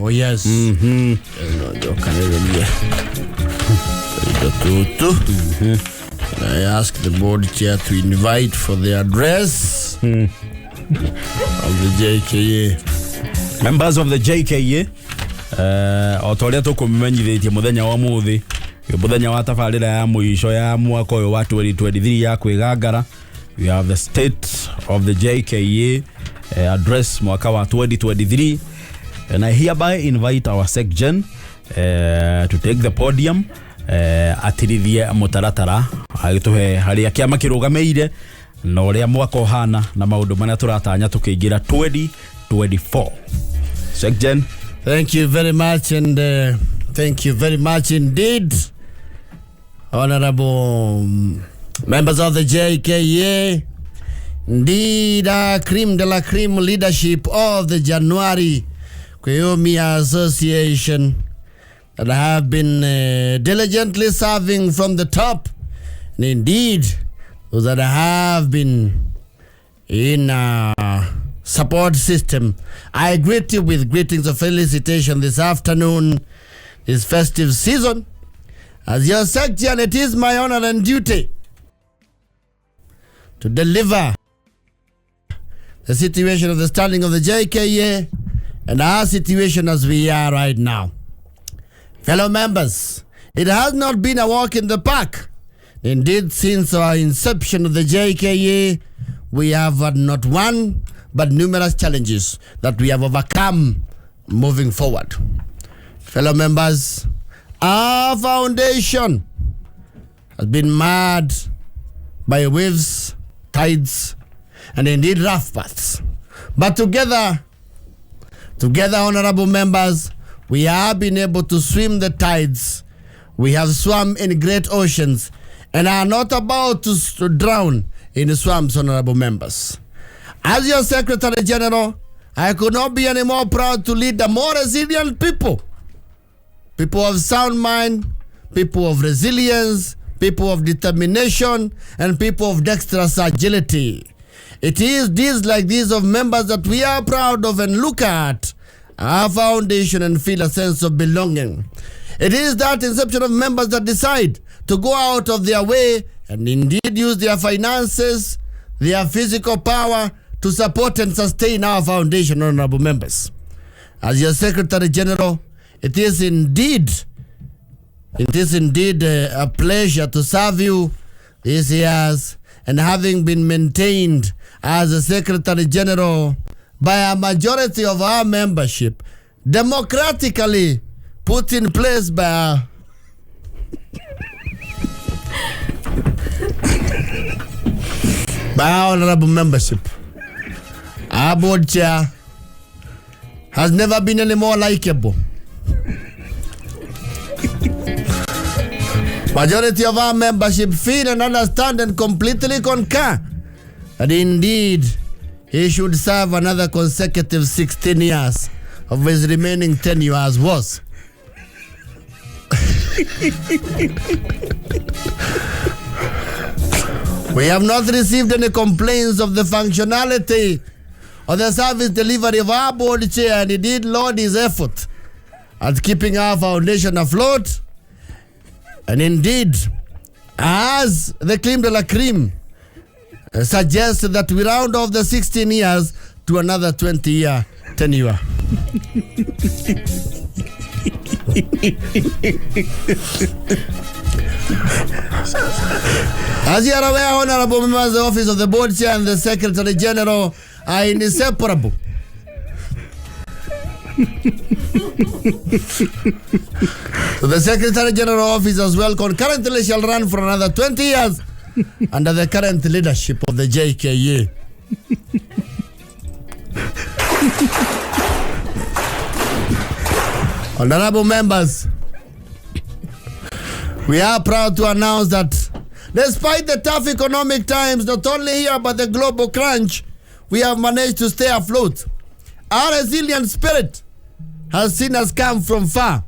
Oh yes. No njokanĩrĩrie indo tutu. And I ask the board chair to invite for the address of the JKA. Members of the JKA, o ta ũrĩa tũkũmenyithĩtie mũthenya wa mũthĩ, mũthenya wa tabarĩra ya mũico ya mwaka ũyũ wa 2023 ya kwĩgangara, we have the state of the JKA address mwaka wa 2023, and I hereby invite our secgen to take the podium, atirithie mũtaratara, agĩtũhe harĩa kĩama kĩrũgamĩire na ũrĩa mwaka ũhana na maũndũ marĩa tũratanya tũkĩingĩra 2024. Secgen. Thank you very much, and thank you very much indeed, honorable members of the JKA. Indeed, cream de la cream leadership of the January Kwiyumia Association that have been diligently serving from the top, and indeed those that have been in a support system. I greet you with greetings of felicitation this afternoon, this festive season. As your section, it is my honor and duty to deliver the situation of the standing of the JKA and our situation as we are right now. Fellow members, it has not been a walk in the park. Indeed, since our inception of the JKA, we have had not one, but numerous challenges that we have overcome moving forward. Fellow members, our foundation has been marred by waves, tides, and indeed rough paths. But together, honorable members, we have been able to swim the tides. We have swum in great oceans and are not about to drown in the swamps, honorable members. As your Secretary General, I could not be any more proud to lead the more resilient people. People of sound mind, people of resilience, people of determination, and people of dexterous agility. It is deeds like these of members that we are proud of and look at our foundation and feel a sense of belonging. It is that inception of members that decide to go out of their way and indeed use their finances, their physical power to support and sustain our foundation, honorable members. As your Secretary General, it is indeed a pleasure to serve you these years, and having been maintained as a Secretary General by a majority of our membership, democratically put in place by our honorable membership. Our board chair has never been any more likable. Majority of our membership feel and understand and completely concur that indeed he should serve another consecutive 16 years of his remaining tenure as was. We have not received any complaints of the functionality or the service delivery of our board chair, and he did laud his effort at keeping our foundation afloat. And indeed, as the creme de la creme suggests that we round off the 16 years to another 20-year tenure. As you are aware, honorable members, the office of the board chair and the secretary general are inseparable. So the secretary general office as well concurrently shall run for another 20 years under the current leadership of the JKA. Honorable members, we are proud to announce that despite the tough economic times, not only here but the global crunch, we have managed to stay afloat. Our resilient spirit has seen us come from far.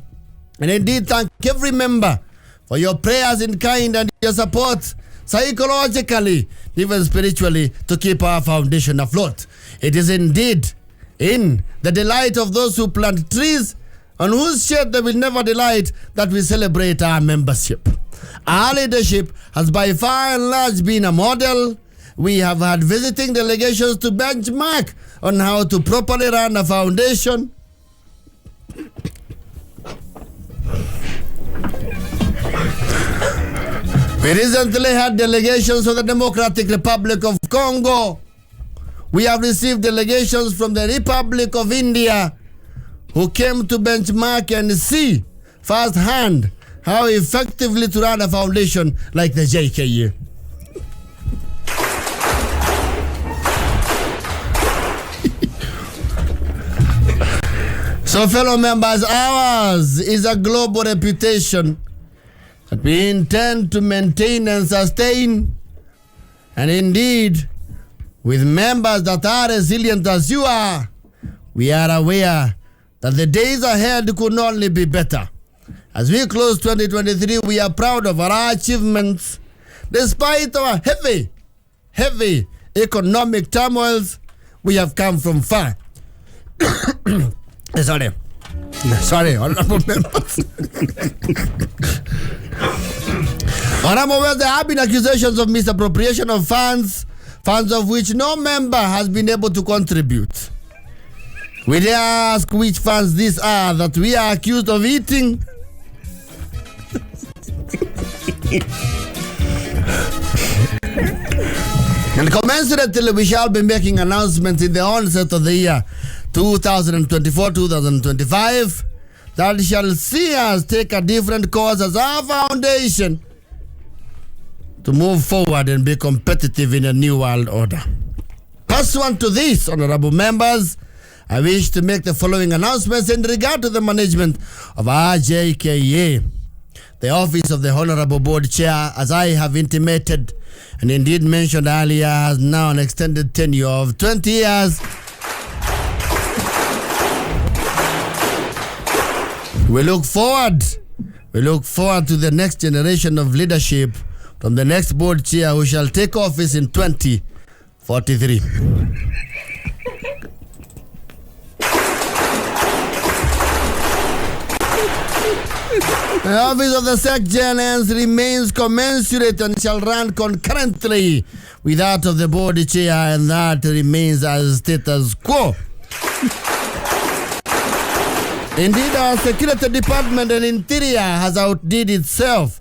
And indeed, thank every member for your prayers in kind and your support psychologically, even spiritually, to keep our foundation afloat. It is indeed in the delight of those who plant trees on whose shade they will never delight that we celebrate our membership. Our leadership has by far and large been a model. We have had visiting delegations to benchmark on how to properly run a foundation. We recently had delegations from the Democratic Republic of Congo. We have received delegations from the Republic of India who came to benchmark and see firsthand how effectively to run a foundation like the JKU. So, fellow members, ours is a global reputation that we intend to maintain and sustain. And indeed, with members that are resilient as you are, we are aware that the days ahead could only be better. As we close 2023, we are proud of our achievements. Despite our heavy, heavy economic turmoils, we have come from far. Sorry. Sorry, honorable members. Honorable members, there have been accusations of misappropriation of funds, funds of which no member has been able to contribute. We dare ask which funds these are that we are accused of eating. And commensurately, we shall be making announcements in the onset of the year 2024-2025 that shall see us take a different course as our foundation to move forward and be competitive in a new world order. Pursuant to this, honorable members, I wish to make the following announcements in regard to the management of our JKA. The office of the Honorable Board Chair, as I have intimated and indeed mentioned earlier, has now an extended tenure of 20 years. We look forward to the next generation of leadership from the next board chair who shall take office in 2043. The office of the SecGen remains commensurate and shall run concurrently with that of the board chair, and that remains as status quo. Indeed, our security department and interior has outdid itself.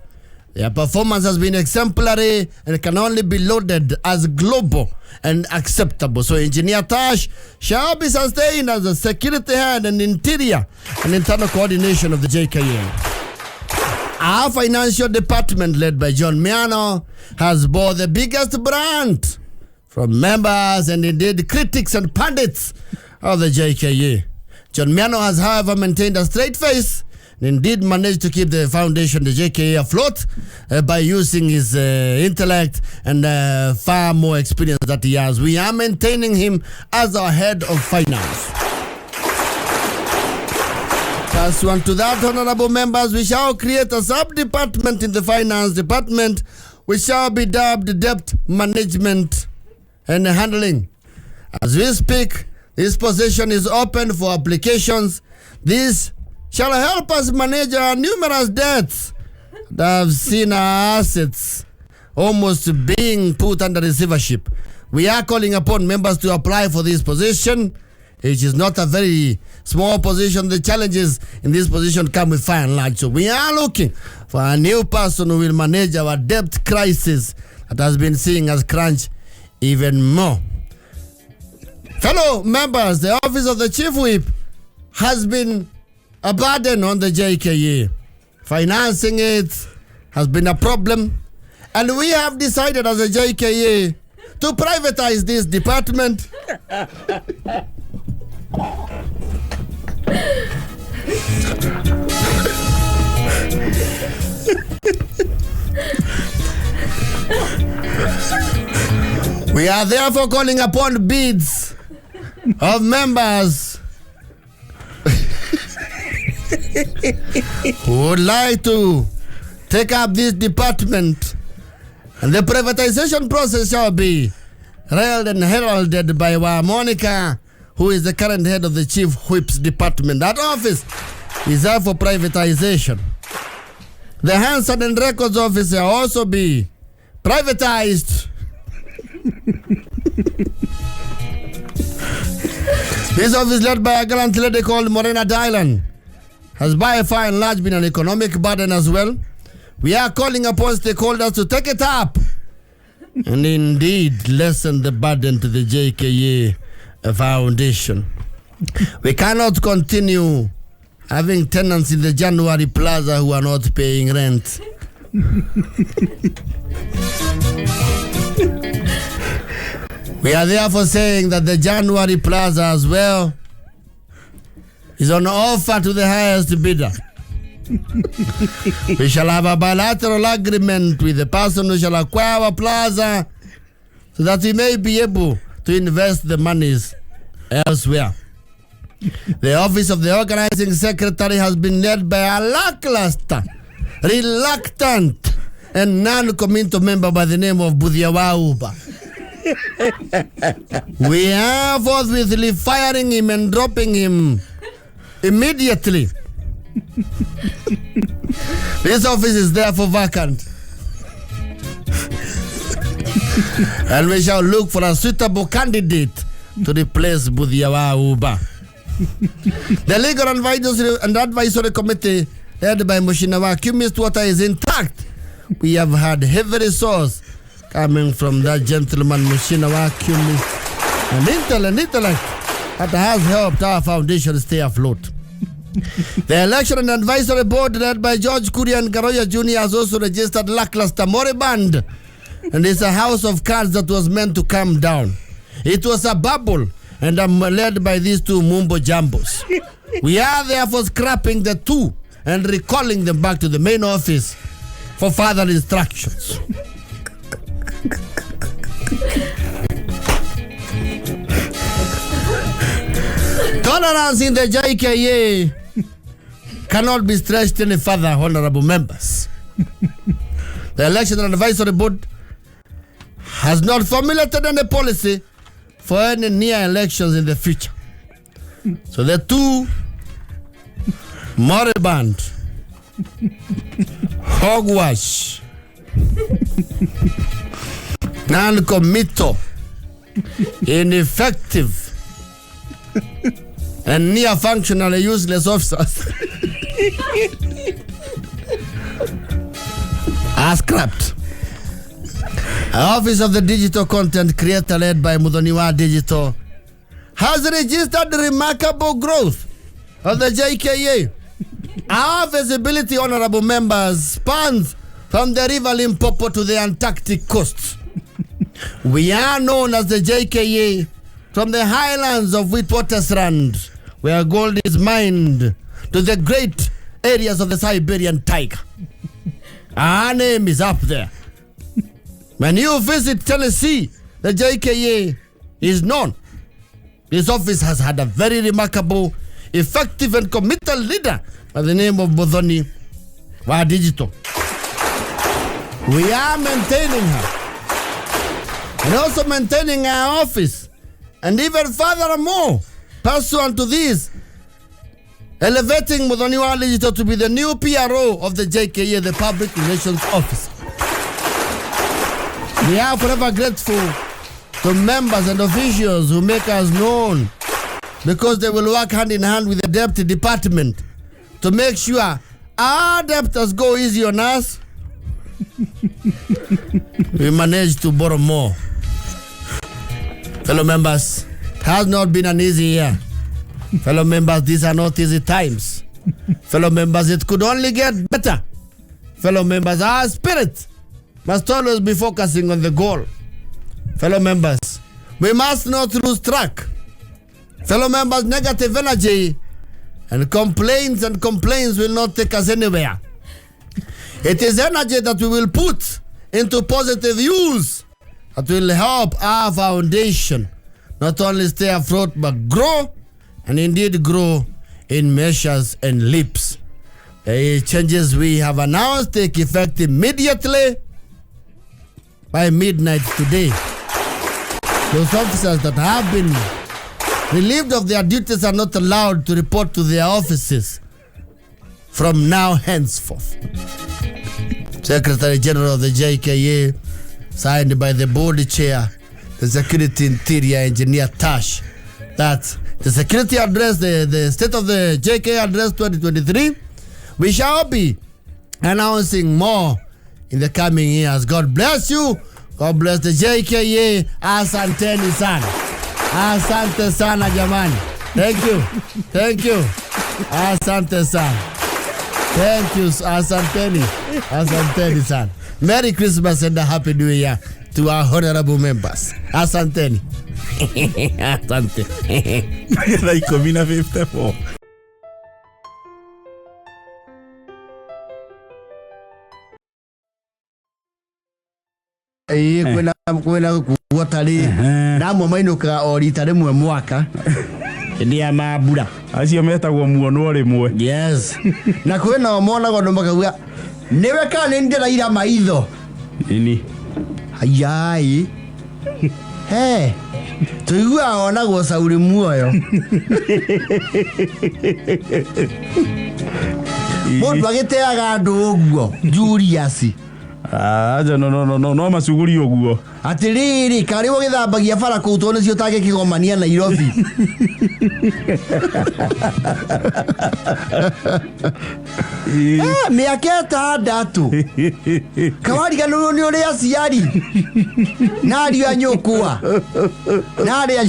Their performance has been exemplary and can only be lauded as global and acceptable. So Engineer Tash shall be sustained as the security head and interior and internal coordination of the JKA. Our financial department, led by John Miano, has bore the biggest brunt from members and indeed critics and pundits of the JKA. John Miano has, however, maintained a straight face and indeed managed to keep the foundation, the JKA, afloat by using his intellect and far more experience that he has. We are maintaining him as our head of finance. Pursuant to that, honorable members, we shall create a sub-department in the finance department which shall be dubbed Debt Management and Handling. As we speak, this position is open for applications. This shall help us manage our numerous debts that have seen our assets almost being put under receivership. We are calling upon members to apply for this position. It is not a very small position. The challenges in this position come with far and large. So we are looking for a new person who will manage our debt crisis that has been seeing us crunch even more. Fellow members, the office of the Chief Whip has been a burden on the JKA. Financing it has been a problem. And we have decided as a JKA to privatize this department. We are therefore calling upon bids of members who would like to take up this department, and the privatization process shall be railed and heralded by Monica, who is the current head of the Chief Whip's department. That office is up for privatization. The Hansard and Records Office shall also be privatized. This office, led by a gallant lady called Morena Dylan, has by far and large been an economic burden as well. We are calling upon stakeholders to take it up and indeed lessen the burden to the JKA Foundation. We cannot continue having tenants in the January Plaza who are not paying rent. We are therefore saying that the January Plaza as well is on offer to the highest bidder. We shall have a bilateral agreement with the person who shall acquire our plaza so that we may be able to invest the monies elsewhere. The office of the organizing secretary has been led by a lackluster, reluctant, and non-committal member by the name of Budia Wauba. We are forthwithly firing him and dropping him immediately. This office is therefore vacant. And we shall look for a suitable candidate to replace Budia Wauba. The Legal and Advisory Committee, led by Mushinawa Kumist Water, is intact. We have had heavy resource coming from that gentleman, Mushinawa Kumist, and intellect that has helped our foundation stay afloat. The Election and Advisory Board, led by George Kurian Garoya Jr., has also registered lackluster moribund, and it's a house of cards that was meant to come down. It was a bubble, and I'm led by these two mumbo jambos. We are therefore scrapping the two and recalling them back to the main office for further instructions. Tolerance in the JKA cannot be stretched any further, honorable members. The Election and Advisory Board has not formulated any policy for any near elections in the future. So the two moribund, hogwash, non-committal, ineffective, and near functionally useless officers are scrapped. Office of the Digital Content Creator, led by Muthoniwa Digital, has registered remarkable growth of the JKA. Our visibility, honorable members, spans from the River Limpopo to the Antarctic coast. We are known as the JKA from the highlands of Witwatersrand, where gold is mined, to the great areas of the Siberian taiga. Our name is up there. When you visit Tennessee, the JKA is known. This office has had a very remarkable, effective, and committed leader by the name of Muthoni Wa Digital. We are maintaining her and also maintaining our office, and even furthermore, pursuant to this, elevating Muthoni Wa Digital to be the new PRO of the JKA, the Public Relations Officer. We are forever grateful to members and officials who make us known, because they will work hand in hand with the deputy department to make sure our debtors go easy on us. We managed to borrow more. Fellow members, it has not been an easy year. Fellow members, these are not easy times. Fellow members, it could only get better. Fellow members, our spirit must always be focusing on the goal. Fellow members, we must not lose track. Fellow members, negative energy and complaints will not take us anywhere. It is energy that we will put into positive use that will help our foundation not only stay afloat but grow, and indeed grow in measures and leaps. The changes we have announced take effect immediately by midnight today. Those officers that have been relieved of their duties are not allowed to report to their offices From now henceforth. Secretary General of the JKA, signed by the board chair, the Security Interior Engineer Tash, that the security address, the state of the JK address 2023, we shall be announcing more in the coming years. God bless you. God bless the JKA. Asanteni sana. Asante sana jamani. Thank you. Thank you. Asante sana. Thank you. Asanteni. Asanteni sana. Merry Christmas and a Happy New Year to our honorable members. Asanteni. Asante. Thaa ikũmi na 54. Ĩĩ, kwĩna kuo tarĩ na amwe mainũkaga o rita rĩmwe mwaka hĩndĩ ya mambura. Acio metagwo muonwo rĩmwe. Yes, na kwĩna o monagwo andũ makauga nĩwe kana nĩ ndĩraira maitho. Ini. Ayai, he tũiguaga onagwo cauri muoyo mũndũ agĩteaga andũ ũguo, Julius. Aja, no, no, no, no, no macuguri ũguo. Atĩrĩrĩ, karĩ ũgĩthambagia bara kũu tondũ nĩcio ũtangĩkĩgomania Nairobi. Mĩaka 6 kawariganĩrwo nĩ ũrĩ aciari na ariũ a nyũkwa na arĩ a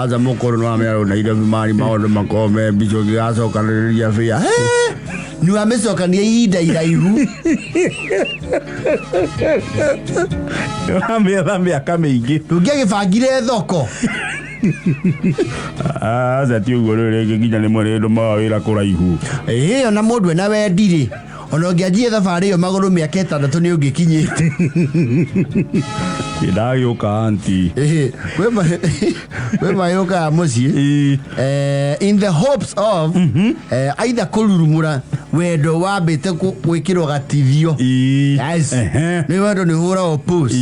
aca mũkũrũ no amĩarũ Nairobi mari maũndũ makorwo me mbico gĩgacokanĩrĩria bĩa nĩ wamĩcokania ihinda iraihu. Ũramĩetha mĩaka mĩingĩ. Ndũngĩagĩbangire thoko. Aca, ti ũguo, rĩu rĩngĩ nginya rĩmwe nĩ ndũmaga wĩra kũraihu. Ĩĩ, ona mũndũ ena wendi rĩ, ona ũngĩanjie thabarĩ ĩyo magũrũ mĩaka 6 nĩ ũngĩkinyĩte. Ndagĩũka anti. Ĩhĩ, kwĩ mayũkaga mũciĩ in the hopes of either kũrurumũra wendo wambĩte gwĩkĩrwo gatithio. Yes. Nĩ wendo nĩ ũhũragwo post.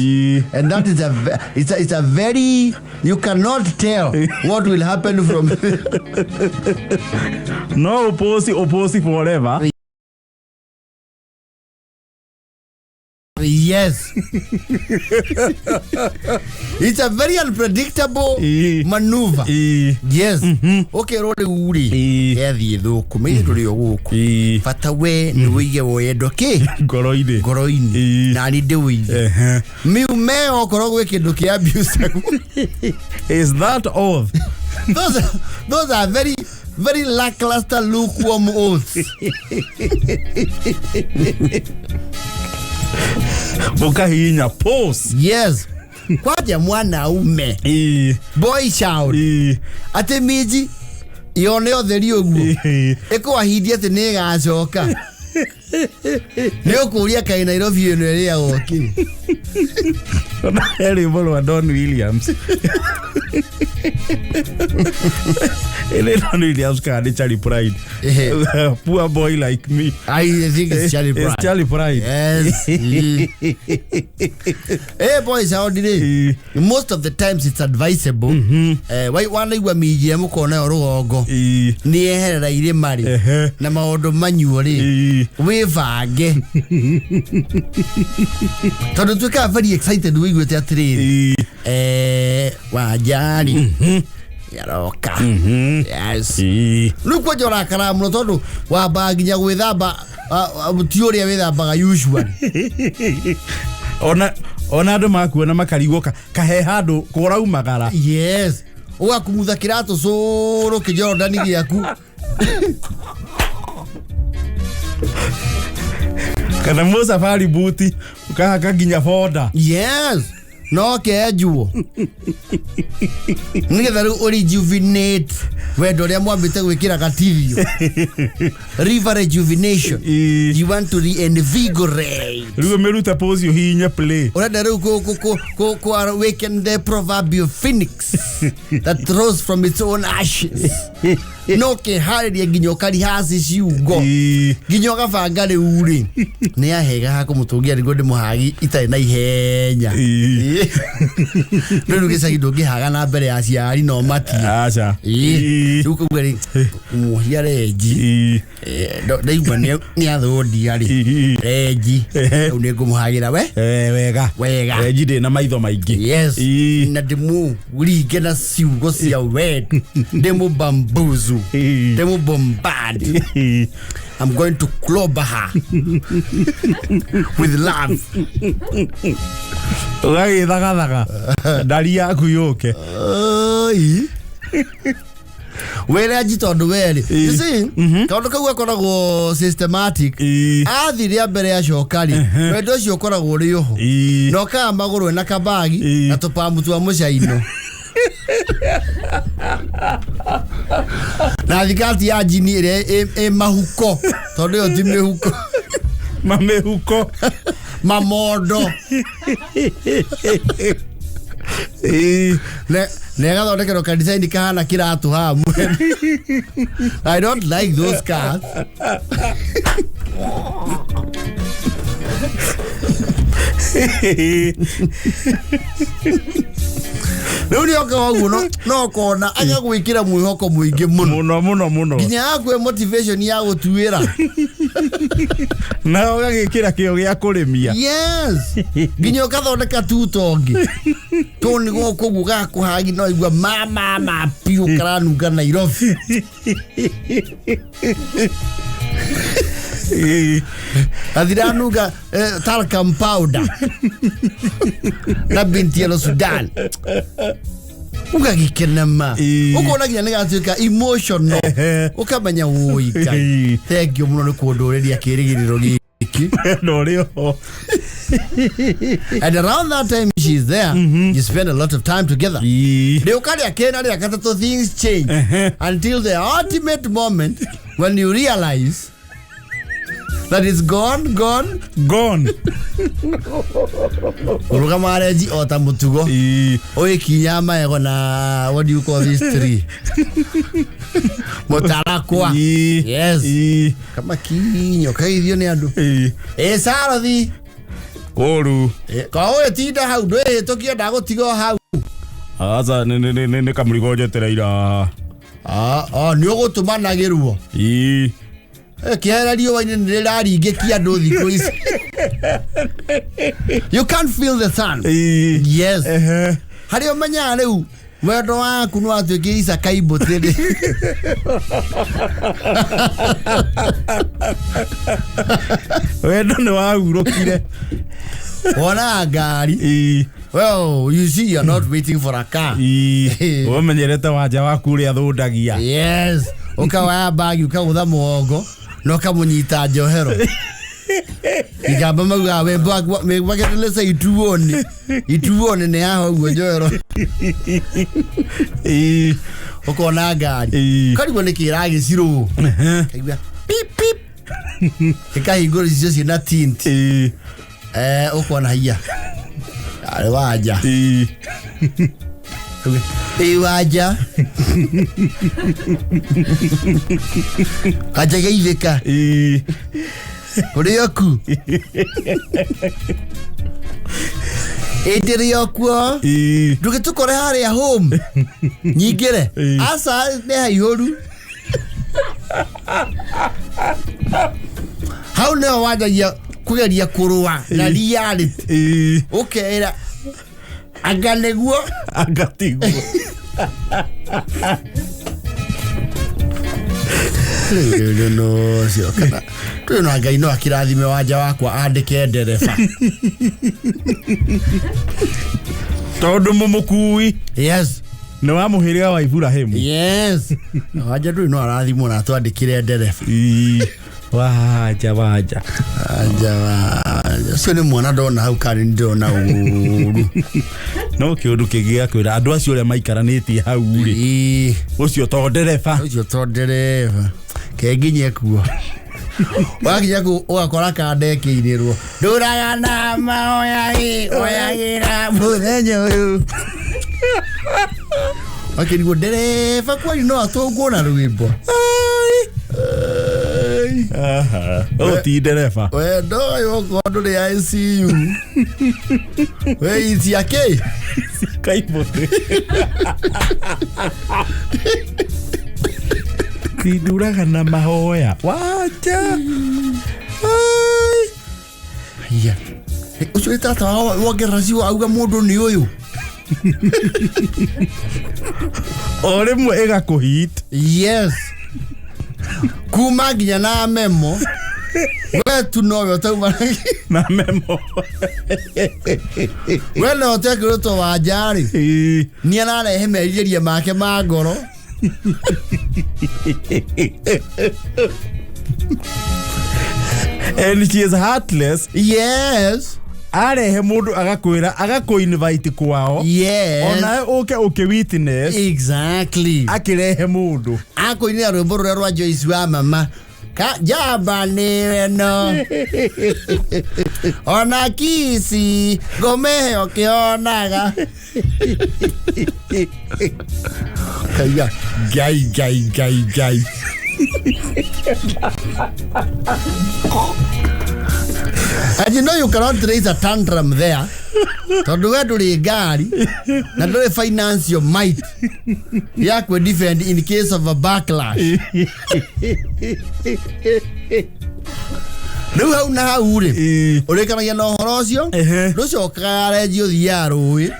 And that is a, ve- it's a, it's a very, you cannot tell what will happen from No ũpũci ũpũci forever. Yes, it's a very unpredictable maneuver. Yes, ũkerwo rĩu rĩ, ethiĩ thũkũ mĩirĩ tũrĩ o gũkũ. Bata we nĩ wĩige wendo kĩ ngoro-inĩ. Ngoro-inĩ. Nani ndĩwĩige. Miume okorwo gwĩ kĩndũ kĩa abuse. Is that oath? Those are very, very lackluster, lukewarm oaths. Mũkahihinya pause. Yes, kwanja mwanaume, boy child, atĩ minji yone ũtheri ũguo ĩkũwahithia atĩ nĩ ĩgacoka, nĩ ũkũria kaĩ Nairobi ĩno ĩrĩagwo kĩ. He rwĩmbo rwa Don Williams. Ĩnĩ Don Williams kana nĩ Charlie Pride? "Poor boy like me." I think it's Charlie It's Pride. Charlie Pride. Yes. Boy child rĩ, most of the times it's advisable, wanaigua minji ĩrĩa mũkorwo nayo rũgongo nĩ yeherera irĩma rĩ, na maũndũ manyuo rĩ, wĩbange tondũ tuĩkaga very excited wĩiguĩte atĩrĩrĩ, Wanjari yaroka. Yes. Rĩu kwanja ũrakaraga mũno tondũ wambaga nginya gwĩthamba ti ũrĩa wĩthambaga usually. Ona andũ makuona makarigwo kahe handũ kũraumagara. Yes, ũgakumutha kĩratũ cũrũ kĩjordani gĩaku. Kana mũsafari buti ũkahaka nginya boda. Yes, no kenjuo nĩgetha rĩu ũrejuvenate wendo ũrĩa mwambĩte gwĩkĩra gatithio, river rejuvenation. You want to reinvigorate. Rĩu mĩrute pause ũhihinye play. Ũrenda rĩu kũ awaken the proverbial phoenix that rose from its own ashes, no kĩharĩria nginya ũkarihasi ciungo, nginya ũgabanga rĩu rĩ nĩ ahega ha kũmũtũngia nĩguo ndĩmũhagi itarĩ na ihenya. Rĩu gĩcagi ndũngĩhaga na mbere ya aciari no matie. Aca. Ĩĩ. Rĩu koguo rĩ muohia renji. Ĩĩ. Ndaigua nĩ athũndia rĩ Ĩĩ. renji Ehe. rĩu nĩ ngũmũhagĩra we Wega. Wega. Renji ndĩ na maitho maingĩ. Yes. Ĩĩ. Na ndĩmũringe na ciugo cia wendo, ndĩmũbambuzu, Ĩĩ. ndĩmũbombard. Ĩĩ. I'm going to clobber her with love. Ũgagĩthagathaga ndari yaku yũke. Oi. Wĩre anji tondũ werĩ, you see, kaũndũ kau gakoragwo systematic. Ĩĩ. Athi rĩa mbere acoka rĩ, wendo ũcio ũkoragwo ũrĩ oho. Ĩĩ. Na ũkaga magũrũ na kabagi Ĩĩ. na tũpamu twa mũcaino na thikati ya njini ĩrĩa ĩ mahuko, tondũ ĩyo ti mĩhuko. Mamĩhuko. Mamondo. Ĩĩ. Na ĩgathondekerwo kadicaini kahana kĩratũ haha mwena. I don't like those cars. Rĩu nĩ oka ũguo no ũkona agagwĩkĩra mwĩhoko mũingĩ mũno. Mũno mũno mũno. Nginya akwe motivation ya gũtuĩra. Na ũgagĩkĩra kĩo gĩa kũrĩmia. Yes, nginya ũkathondeka tuta ũngĩ tũũ nĩ gũkũ ũguo gakũhagi no igua ma ma piũ karanunga Nairobi. Ĩĩ. Athiranunga talcum powder na binti ya Sudan ũgagĩkena ma. Ĩĩ. Ũkona nginya nĩ gatuĩka emotional. Ehe. Ũkamenya wũi Ngai, Ĩĩ. thengiũ mũno nĩ kũndũrĩria kĩrĩgĩrĩro gĩkĩ. Wendo ũrĩ oho. And around that time she's there, you spend a lot of time together. Ĩĩ. Rĩũka rĩa kena rĩa gatatũ, things change Ehe. until the ultimate moment when you realize that it's gone, gone. Gone. Ũrũgama renji o ta mũtugo. Ĩĩ. Ũgĩkinya maego na what do you call this tree, mũtarakwa. Ĩĩ. Yes. Ĩĩ. Kama kinyo kaithio nĩ andũ. Ĩĩ. Ĩ sarothi. Ũru. Korwo ũgĩtinda hau ndwĩhĩtũkio ndagũtiga o hau. Aca nĩ kamũrigo njetereire haha. Ah, ah, nĩ ũgũtũmanagĩrwo. Ĩĩ. Kĩhera riũa-inĩ nĩ rĩraringĩkia andũ thikũ ici. You can't feel the sun. Ĩĩ. Yes. Ehe. Harĩa ũmenyaga rĩu wendo waku nĩ watuĩkire icakaibũtĩrĩ. Wendo nĩ wahurũkire. Wonaga ngari. Ĩĩ. Well, you see, you're not waiting for a car. Ĩĩ. Ũmenyerete wanja waku ũrĩa thũndagia. Yes. Ũkawaya bagi ũkagũtha mũgongo na ũkamũnyita njohero. Igamba maugaga wĩmaketelesa ituoni ituoni nĩ yaho ũguo njohero. Ĩĩ. Ũkona ngari. Ĩĩ. Karigwo nĩ kĩragĩcirwo. Kaigua pip pip. Gĩkahingũra icio ciĩna tint. Ĩĩ. Ũkona haiya. Arĩ wanja. Ĩĩ. Ĩ wanja. Wanja geithĩka. Ĩĩ. Kũrĩ oku. Ĩ ndĩrĩ o kuo. Ĩĩ. Ndũgĩtũkore harĩa home. Nyingĩre. Ĩĩ. Aca nĩ haihũru. Hau nĩho wanjagia kũgeria kũrũa na reality. Ĩĩ. Ũkeĩra anga nĩguo. Anga tiguo. Rĩu no ũcio kana rĩu no Ngai no akĩrathime wanja wakwa andĩke ndereba. Tondũ mũmũkui Yes. nĩ wa mũhĩrĩga wa Iburahĩmu. Yes. Wanja ndũrĩ no arathimwo na atwandĩkĩre ndereba. Ĩĩ. Wanja wanja. Wanja wanja ũcio nĩ mwana ndona hau kana nĩ ndĩrona ũru. No kĩũndũ kĩngĩ gĩa kwĩra andũ acio ũrĩa maikaranĩtie hau rĩ, Ĩĩ. ũcio to ndereba. Ũcio to ndereba kenginye kuo wakinya kuu ũgakora kandekĩinĩrwo ndũraga na maoyagĩra mũthenya ũyũ wakĩrigwo ndereba kwani no atũngwo na rwĩmbo. Ũyũ ti ndereba. Wendo ũyũ okorwo ndũrĩ ICU we icia kĩ? Kaimũtĩ. Tinduraga na mahoya wanja. Ai. Haiya. Ũcio nĩ tata wao wongerera ciugo auga mũndũ nĩ ũyũ. O rĩmwe ĩgakũhit. Yes, kuma nginya na memo we tu nowe ũtauma na memo. We no ũtekĩrĩtwo wanja rĩ, nĩ ararehe merirĩria make ma ngoro. And she is heartless. Yes. Arehe mũndũ agakwĩra, agakũ-invite kwao. Onawe ũke ũkĩ witness. Exactly. Akĩrehe mũndũ. Akũinĩra rwĩmbo rũrĩa rwa Joyce wa mama ka njamba nĩwe no ona kici ngũmĩhe ũkĩonaga kaiga ngai ngai ngai ngai. And you know you cannot raise a tantrum there tondũ we ndũrĩ ngari na ndũrĩ financial might ya kwĩ defend in case of a backlash. Rĩu hau na hau rĩ, ũrĩkanagia na ũhoro ũcio. Ndũcokaga renji, ũthiaga rũĩ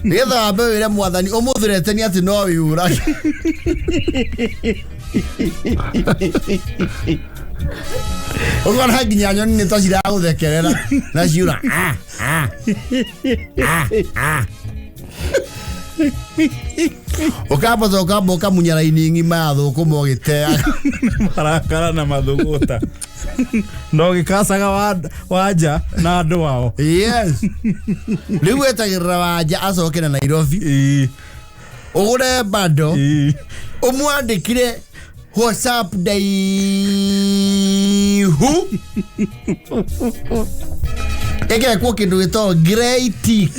nĩgetha wambe wĩre mwathani ũmũthũreteni atĩ no wĩyũrage. Ũkona nginya nyoni nĩ ta ciragũthekerera na ciura "Ah, ah, ah, ah." Ũkambata ũkamba ũkamunya raini ng'ima ya thũkũma ũgĩteaga. Marakara na mathũgũta na ũgĩkacaga wanja na andũ ao. Yes, rĩu wetagĩrĩra wanja acoke na Nairobi, ũgũre bando, ũmwandĩkire WhatsApp ndaihu ĩgekwo kĩndũ gĩtagwo grey tick.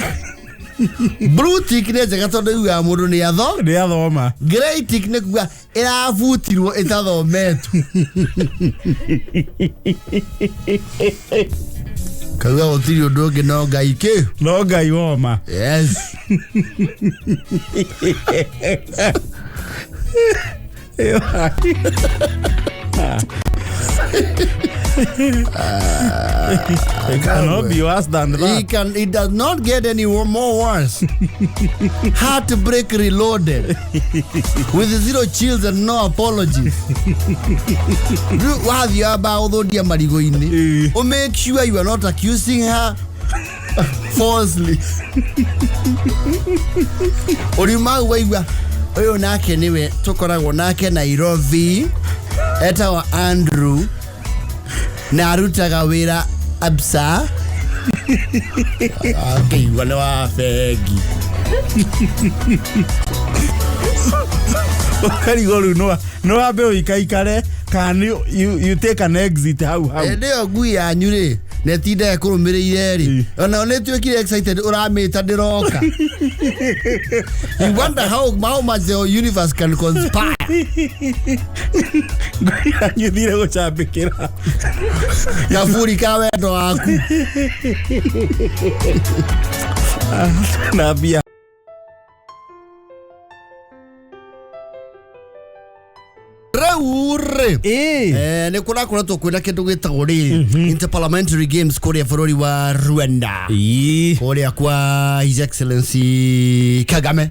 Blue tick nĩ njega tondũ yugaga mũndũ nĩ atho Nĩ athoma. Grey tick nĩ kuga ĩrabutirwo ĩtathometwo. Kauga gũtirĩ ũndũ ũngĩ no Ngai kĩ. No Ngai woma. Yes. It cannot be worse than It that. can, it does not get any more worse. Heartbreak reloaded with zero chills and no apologies. Rĩu wathiĩ wamba gũthũndia marigũ-inĩ, ũ make sure you are not accusing her falsely. Ũriuma hau waigua ũyũ nake nĩwe tũkoragwo nake Nairobi, etagwo Andrew na arutaga wĩra Absa. Akĩigua nĩ wa bengi. Ũkarigwo rĩu no wambe ũikaikare kana you take an exit hau hau. Hĩndĩ ĩyo ngui yanyu rĩ netinda ĩkũrũmĩrĩire rĩ, ona nĩ tuĩkire excited ũramĩta ndĩroka. You wonder how much the universe can conspire. Ngui yanyu ĩthire gũcambĩkĩra. Kaburi ka wendo waku. Na mbia. Rĩu rĩ, nĩ kũrakoretwo kwĩna kĩndũ gĩtagwo rĩrĩ interparliamentary games kũrĩa bũrũri wa Rwanda, kũrĩa kwa His Excellency Kagame.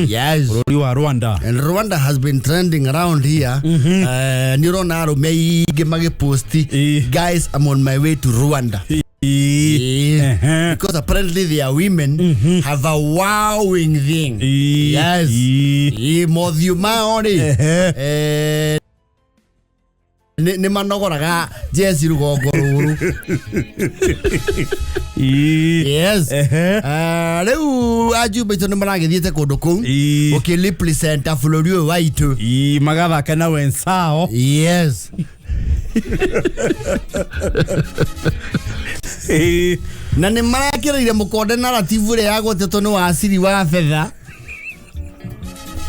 Yes. Bũrũri wa Rwanda. And Rwanda has been trending around here. Nĩ ũrona arũme aingĩ magĩposti, "Guys, I'm on my way to Rwanda." Because apparently their women have a wowing thing. Yes. Mothiũ mao rĩ, nĩ manogoraga jeci rũgongo rũrũ. Yes. Rĩu ajumbe aitũ nĩ maragĩthiĩte kũndũ kũu gũkĩ-representa bũrũri ũyũ waitũ. Magathaka na wensao. Yes. Na nĩ marekĩrĩire mũkonde narrative ĩrĩa yagwetetwo nĩ waciri wa betha.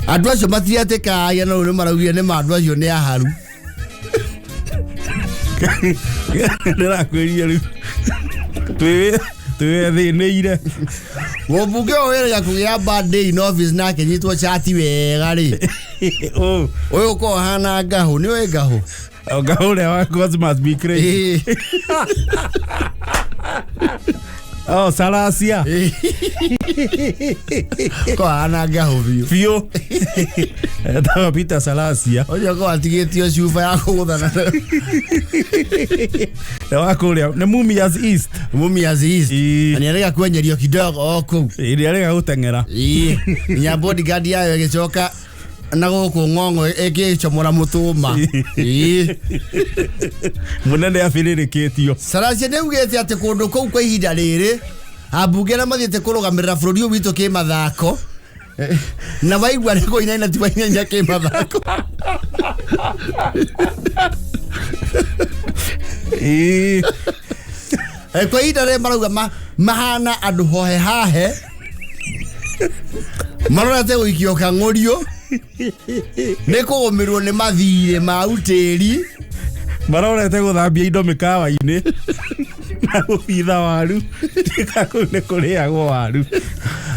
Andũ acio matiretĩkagia, no rĩu nĩ maraugire nĩ ma andũ acio nĩ aharu. Ndĩrakwĩrire rĩu twĩthĩnĩire. Mũmbunge ũyũ wĩrĩga kũgĩa bad day in office na akĩnyitwo cati wega rĩ. Ũyũ. Ũyũ ũkoragwo ũhana ngahũ, nĩ ũĩ ngahũ? Ngahũ ũrĩa wa Gods must be crazy. Ĩĩ. Oh, Salasia. Ũkoragwo ũhana ngahũ biũ. Biũ. Etagwo Peter Salasia. Ũcio ũkoragwo atigĩtio cuba ya kũgũthana nayo. Nĩ wa kũrĩa nĩ Mumias East. Mumias East. Ĩĩ. Na nĩarega kwenyerio kidogo o kũu. Ĩrĩa arega gũteng'era. Ĩĩ. Nginya bodyguard yayo ĩgĩcoka na gũkũ ng'ong'o ĩgĩcomora mũtũma. Ĩĩ. Mũnene abĩrĩrĩkĩtio. Salasia nĩ augĩte atĩ kũndũ kũu kwa ihinda rĩrĩ ambunge arĩa mathiĩte kũrũgamĩrĩra bũrũri ũyũ witũ kĩmathako na waigua nĩ kũinaina ti wainaina kĩmathako. Ĩĩ. Kwa ihinda rĩrĩ marauga mahana andũ hohe hahe marorete gũikio kang'ũrio nĩ kũgũmĩrwo nĩ mathirĩ ma utĩri. Marorete gũthambia indo mĩkawa-inĩ na gũbitha waru kũu nĩ kũrĩagwo waru.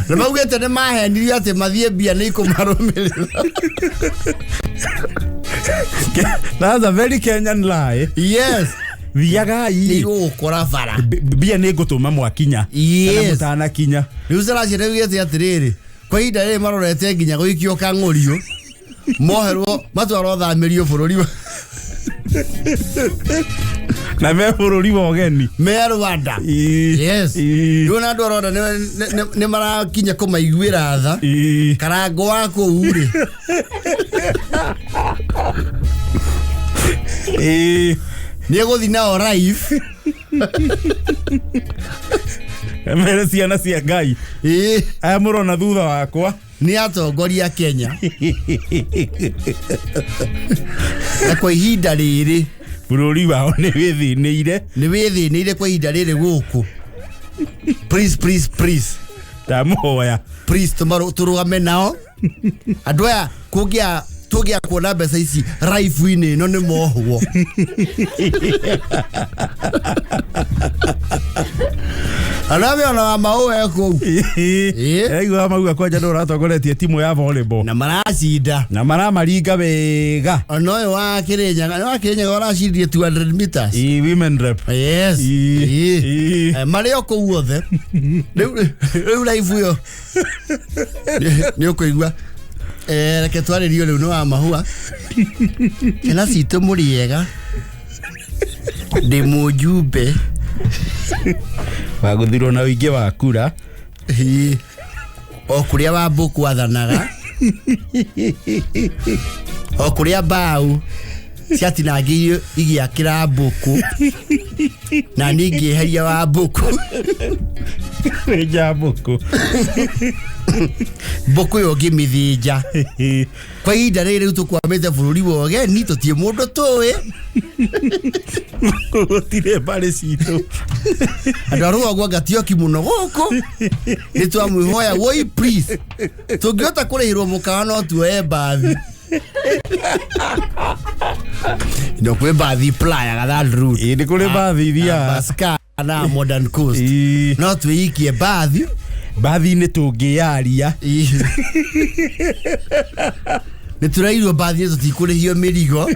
Na maugĩte nĩ mahenirio atĩ mathiĩ mbia nĩ ikũmarũmĩrĩra. That's a very Kenyan lie. Yes. Thiagai. Nĩ igũgũkora bara. Mbia nĩ ngũtũma mwakinya. Yes. Kana mũtanakinya. Rĩu Salasia nĩaugĩte atĩrĩrĩ kwa ihinda rĩrĩ marorete nginya gũikio kang'ũrio moherwo matwarwo thamĩrio bũrũri Na me bũrũri wa ũgeni. Me Rwanda. Yes. Rĩu na andũ a Rwanda nĩ marakinya kũmaiguĩra tha. Karango wa kũu rĩ. Nĩ egũthiĩ nao live. Mere ciana cia Ngai. Ĩĩ. Aya mũrona thutha wakwa. Nĩ atongoria Kenya. Na kwa ihinda rĩrĩ bũrũri wao nĩ wĩthĩnĩire. Nĩ wĩthĩnĩire kwa ihinda rĩrĩ gũkũ. Please, please, please. Ndamũhoya. Please tũrũgame nao. Andũ aya kũngĩa tũngĩa kuona mbeca ici raibu-inĩ ĩno nĩ mohwo. Andũ aya mena wa maũ e kũu. Ĩĩ. Aigua mauga kwanja nĩ ũratongoretie timu ya volleyball. Na maracinda. Na maramaringa wega. Ona ũyũ wa Kĩrĩnyaga, wa Kĩrĩnyaga ũracindirie 200 meters. Ĩĩ, women rep. Yes. Ĩĩ. Ĩĩ. Ĩĩ. Marĩ o kũu othe. Rĩu raibu ĩyo. Nĩ ũkũigua. Reke twarĩrio rĩu nĩ wa mahũa. Ciana citũ mũrĩega. Ndĩ mũjumbe. Wagũthirwo na ũingĩ wa kura. Ĩĩ. O kũrĩa Wambũkũ athanaga. O kũrĩa mbaũ ciatinangĩirio igĩakĩra mbũkũ. Na niĩ ngĩeheria Wambũkũ. Kwĩnja mbũkũ. Mbũkũ ĩyo ngĩmĩthĩnja. Kwa ihinda rĩrĩ rĩu tũkwamĩte bũrũri wa ũgeni tũtirĩ mũndũ tũĩ. Gũtirĩ mbarĩ citũ. Andũ a rũgongo anga ti oki mũno gũkũ. Nĩ twamwĩhoya woi please. Tũngĩhota kũrĩhĩrwo mũkawa no tuoye mbathi. No kwĩ mbathi playa that route. Ĩĩ, nĩ kũrĩ mbathi ithiaga. Baska na Modern Coast. Ĩĩ. No twĩikie mbathi. Mbathi-inĩ tũngĩyaria. Ĩĩ. Nĩ tũrairwo mbathi-inĩ tũtikũrĩhio mĩrigo.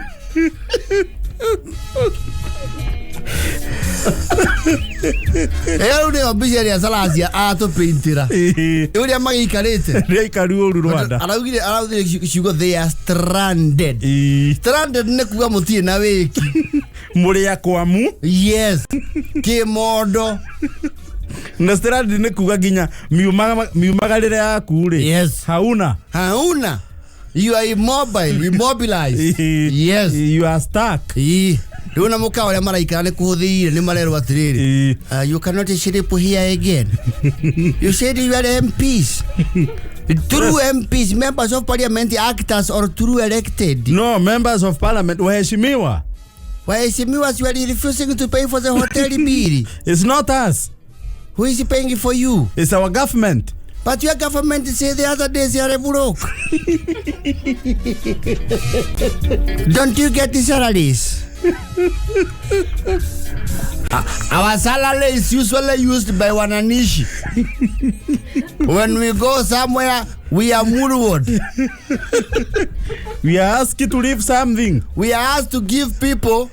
Ĩyo rĩu nĩyo mbica ĩrĩa Salasia atũpaintĩra. Ĩĩ. Ũrĩa magĩikarĩte. Nĩ aikaru ũru Rwanda. Araugire ciugo they are stranded. Ĩĩ. Stranded nĩ kuga mũtirĩ na wĩki. Mũrĩ akwamu. Yes. Kĩmondo. Na stranded nĩ kuga nginya miumagarĩre yaku rĩ. Yes. Hauna. Hauna. You are immobile, immobilized. Yes. You are stuck. Ĩĩ. Rĩu na mũkawa ũrĩa maraikara nĩ kũhũthĩire nĩ marerwo atĩrĩrĩ. Ĩĩ. You cannot sleep here again. You said you are MPs. True MPs, members of parliament, actors or true elected. No, members of parliament, waheshimiwa. Waheshimiwa, you are refusing to pay for the hotel bill. It's not us. Who is paying for you? It's our government. But your government say the other days you are broke. Don't you get the salaries? Our salary is usually used by wananishi. When we go somewhere, we are murdered. We are asked to leave something. We are asked to give people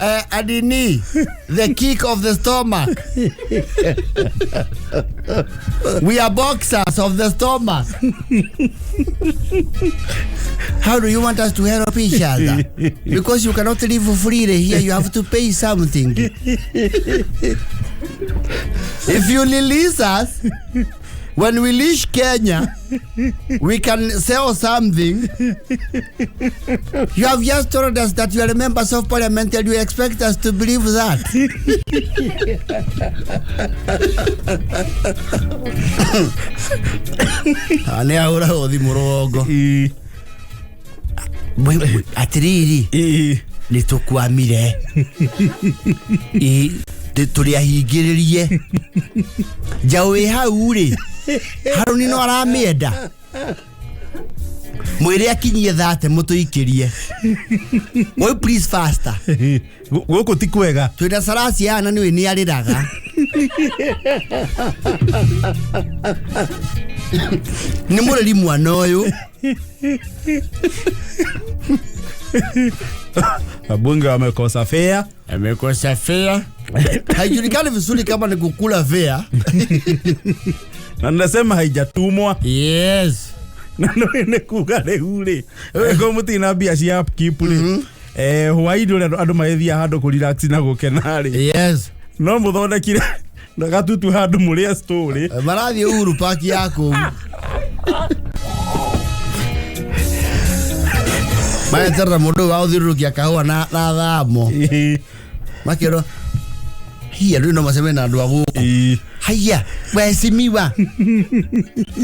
a knee, the kick of the stomach. We are boxers of the stomach. How do you want us to help each other? Because you cannot live freely here, you have to pay something. If you release us, when we reach Kenya, we can sell something. You have just told us that you are members of parliament and you expect us to believe that. Nä ahå ra thimå rå Ii. atä rä rä Ii. nä tå kwamire tå rä ahingä rä rie njaå ä hau rä harå no aramä enda mwä re akinyie thate må tå ikä rie. Oi, please, faster. Gũkũ ti kwega. Twä na caraci aya na nä nä arä raga nä må reri mwana å yå. Wabunge wamekosa fea. Amekosa fea, haijulikani vizuri kama ni kukula fea. Na nasema haijatumwa. Yes. Na nĩ kuga rĩu rĩ ko mũtirĩ mbia cia upkeep rĩ, hwaĩ-inĩ ũrĩa andũ magĩthiaga handũ kũ relax na gũkena rĩ, no mũthondekire na gatutu handũ mũrĩe story. Marathiĩ Uhuru Park ya kũu mareterera mũndũ ũyũ wa gũthiũrũrũkia kahũa na thamo makĩrwo hiya rĩu no macemanie na andũ a gũkũ. Haya wecimiwa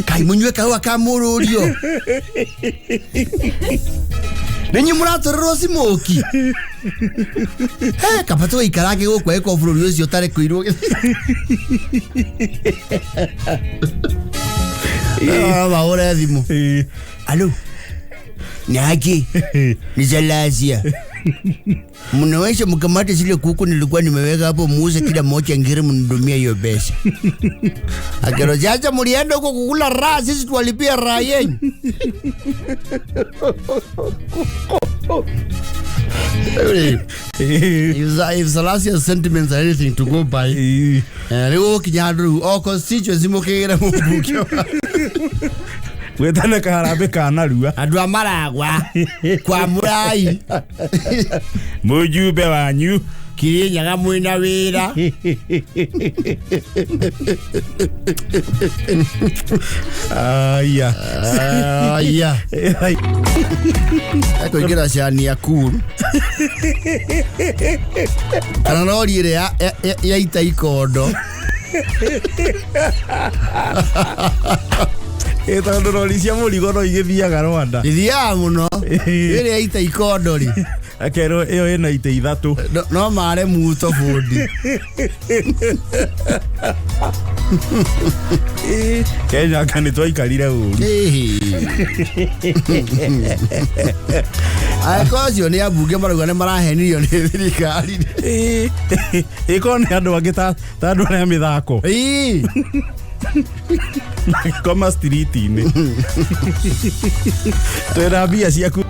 kai mũnyue kahũa ka mũrũrio nĩnyuĩ mũratũrĩrwo cimoki. He kaba tũgĩikarange gũkũ angĩkorwo bũrũri ũcio ũtarĩ kũirwo. Mahũre thimũ. Alo, niaje? Ni Zalazia. Mnaweza mkamate zile kuku nilikuwa nimeweka hapo, muuze kila moja ngiri, mnidumia hiyo pesa. Akero jaja mlienda huko kukula raha, sisi tuwalipia raha yenu. If Zalazia's sentiments are anything to go by, rĩu gũkinya handũ rĩu o constituency mũkĩgĩre mũmbunge. Wĩtane kaharambĩ ka narua. Andũ a Maragwa kwa Mũrai. Mũjumbe wanyu. Kirinyaga mwĩna wĩra. Aya. Aya. Ekũingĩra cani ya cool kana rori ĩrĩa yaita ikondo. Tondũ rori cia mũrigo no igĩthiaga Rwanda. Ithiaga mũno. Ĩrĩa yaita ikondo rĩ. Akerwo ĩyo ĩna itĩ ithatũ. No mare muto bundi. Kenya anga nĩ twaikarire ũru. Angĩkorwo acio nĩ ambunge marauga nĩ marahenirio nĩ thirikari. Ĩkorwo nĩ andũ angĩ ta andũ arĩa mĩthako. Magĩkoma street-inĩ. Twĩna mbia ciaku.